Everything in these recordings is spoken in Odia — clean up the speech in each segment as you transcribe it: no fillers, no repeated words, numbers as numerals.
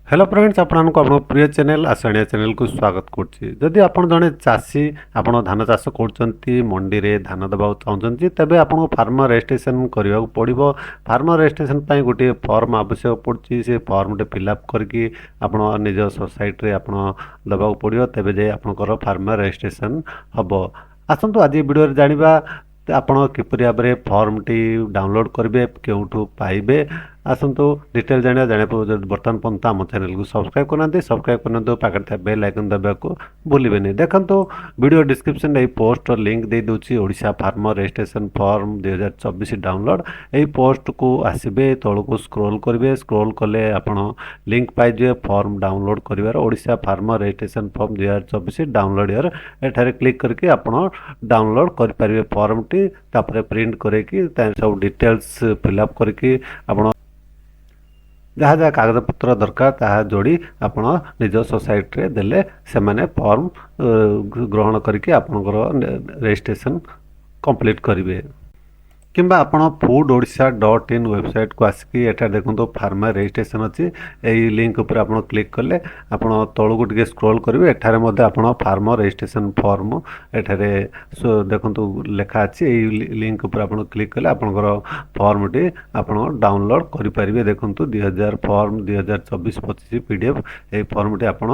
ହ୍ୟାଲୋ ଫ୍ରେଣ୍ଡସ୍, ଆପଣଙ୍କୁ ଆପଣଙ୍କ ପ୍ରିୟ ଚ୍ୟାନେଲ୍ ଆସାଣିଆ ଚ୍ୟାନେଲ୍କୁ ସ୍ୱାଗତ କରୁଛି। ଯଦି ଆପଣ ଜଣେ ଚାଷୀ, ଆପଣ ଧାନ ଚାଷ କରୁଛନ୍ତି, ମଣ୍ଡିରେ ଧାନ ଦେବାକୁ ଚାହୁଁଛନ୍ତି, ତେବେ ଆପଣଙ୍କୁ ଫାର୍ମର ରେଜିଷ୍ଟ୍ରେସନ୍ କରିବାକୁ ପଡ଼ିବ। ଫାର୍ମର ରେଜିଷ୍ଟ୍ରେସନ୍ ପାଇଁ ଗୋଟିଏ ଫର୍ମ ଆବଶ୍ୟକ ପଡ଼ୁଛି। ସେ ଫର୍ମଟେ ଫିଲ୍ଅପ୍ କରିକି ଆପଣ ନିଜ ସୋସାଇଟିରେ ଆପଣ ଦେବାକୁ ପଡ଼ିବ, ତେବେ ଯାଇ ଆପଣଙ୍କର ଫାର୍ମର ରେଜିଷ୍ଟ୍ରେସନ୍ ହେବ। ଆସନ୍ତୁ, ଆଜି ଭିଡ଼ିଓରେ ଜାଣିବା ଆପଣ କିପରି ଭାବରେ ଫର୍ମଟି ଡାଉନଲୋଡ଼୍ କରିବେ, କେଉଁଠୁ ପାଇବେ। ଆସନ୍ତୁ, ଡିଟେଲ୍ ଜାଣିବା। ଜାଣିବା ପୂର୍ବରୁ ଯଦି ବର୍ତ୍ତମାନ ପର୍ଯ୍ୟନ୍ତ ଆମ ଚ୍ୟାନେଲକୁ ସବସ୍କ୍ରାଇବ୍ କରିନାହାନ୍ତି, ସବସ୍କ୍ରାଇବ୍ କରନ୍ତୁ। ପାଖରେ ଥିବା ବେଲ୍ ଆଇକନ୍ ଦବାଇବାକୁ ଭୁଲିବେନି। ଦେଖନ୍ତୁ, ଭିଡ଼ିଓ ଡିସ୍କ୍ରିପ୍ସନ୍ରେ ଏହି ପୋଷ୍ଟର ଲିଙ୍କ୍ ଦେଇଦେଉଛି, ଓଡ଼ିଶା ଫାର୍ମର ରେଜିଷ୍ଟ୍ରେସନ୍ ଫର୍ମ 2024 ଡାଉନଲୋଡ଼୍। ଏହି ପୋଷ୍ଟକୁ ଆସିବେ, ତଳକୁ ସ୍କ୍ରୋଲ୍ କରିବେ। ସ୍କ୍ରୋଲ୍ କଲେ ଆପଣ ଲିଙ୍କ୍ ପାଇଯିବେ ଫର୍ମ ଡାଉନଲୋଡ଼୍ କରିବାର। ଓଡ଼ିଶା ଫାର୍ମର ରେଜିଷ୍ଟ୍ରେସନ୍ ଫର୍ମ 2024 ଡାଉନଲୋଡ଼୍ here, ଏଠାରେ କ୍ଲିକ୍ କରିକି ଆପଣ ଡାଉନଲୋଡ଼୍ କରିପାରିବେ ଫର୍ମଟି। ତାପରେ ପ୍ରିଣ୍ଟ କରିକି ସବୁ ଡିଟେଲ୍ସ ଫିଲ୍ଅପ୍ କରିକି ଆପଣ ଯାହା ଯାହା କାଗଜପତ୍ର ଦରକାର, ତାହା ଯୋଡ଼ି ଆପଣ ନିଜ ସୋସାଇଟିରେ ଦେଲେ ସେମାନେ ଫର୍ମ ଗ୍ରହଣ କରିକି ଆପଣଙ୍କର ରେଜିଷ୍ଟ୍ରେସନ୍ କମ୍ପ୍ଲିଟ୍ କରିବେ। କିମ୍ବା ଆପଣ food Odisha.in ୱେବସାଇଟ୍କୁ ଆସିକି ଏଠାରେ ଦେଖନ୍ତୁ, ଫାର୍ମର ରେଜିଷ୍ଟ୍ରେସନ୍ ଅଛି। ଏହି ଲିଙ୍କ୍ ଉପରେ ଆପଣ କ୍ଲିକ୍ କଲେ ଆପଣ ତଳକୁ ଟିକେ ସ୍କ୍ରୋଲ୍ କରିବେ। ଏଠାରେ ମଧ୍ୟ ଆପଣ ଫାର୍ମର ରେଜିଷ୍ଟ୍ରେସନ୍ ଫର୍ମ ଏଠାରେ ଦେଖନ୍ତୁ ଲେଖା ଅଛି। ଏଇ ଲିଙ୍କ୍ ଉପରେ ଆପଣ କ୍ଲିକ୍ କଲେ ଆପଣଙ୍କର ଫର୍ମଟି ଆପଣ ଡାଉନଲୋଡ଼୍ କରିପାରିବେ। ଦେଖନ୍ତୁ, 2000 ଫର୍ମ 2024-25 PDF। ଏହି ଫର୍ମଟି ଆପଣ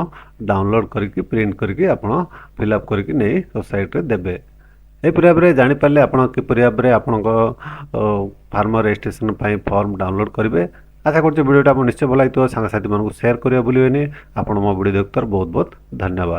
ଡାଉନଲୋଡ଼୍ କରିକି, ପ୍ରିଣ୍ଟ କରିକି, ଆପଣ ଫିଲ୍ଅପ୍ କରିକି ନେଇ ସୋସାଇଟିରେ ଦେବେ। ଏହିପରି ଭାବରେ ଜାଣିପାରିଲେ ଆପଣ କିପରି ଭାବରେ ଆପଣଙ୍କ ଫାର୍ମର ରେଜିଷ୍ଟ୍ରେସନ୍ ପାଇଁ ଫର୍ମ ଡାଉନଲୋଡ଼୍ କରିବେ। ଆଶା କରୁଛି ଭିଡ଼ିଓଟା ଆପଣ ନିଶ୍ଚୟ ଭଲ ଲାଗିଥିବ। ସାଙ୍ଗସାଥିମାନଙ୍କୁ ସେୟାର କରିବା ଭୁଲିବେନି। ଆପଣ ମୋ ଭିଡ଼ିଓ ଦେଖୁଥିବାରୁ ବହୁତ ବହୁତ ଧନ୍ୟବାଦ।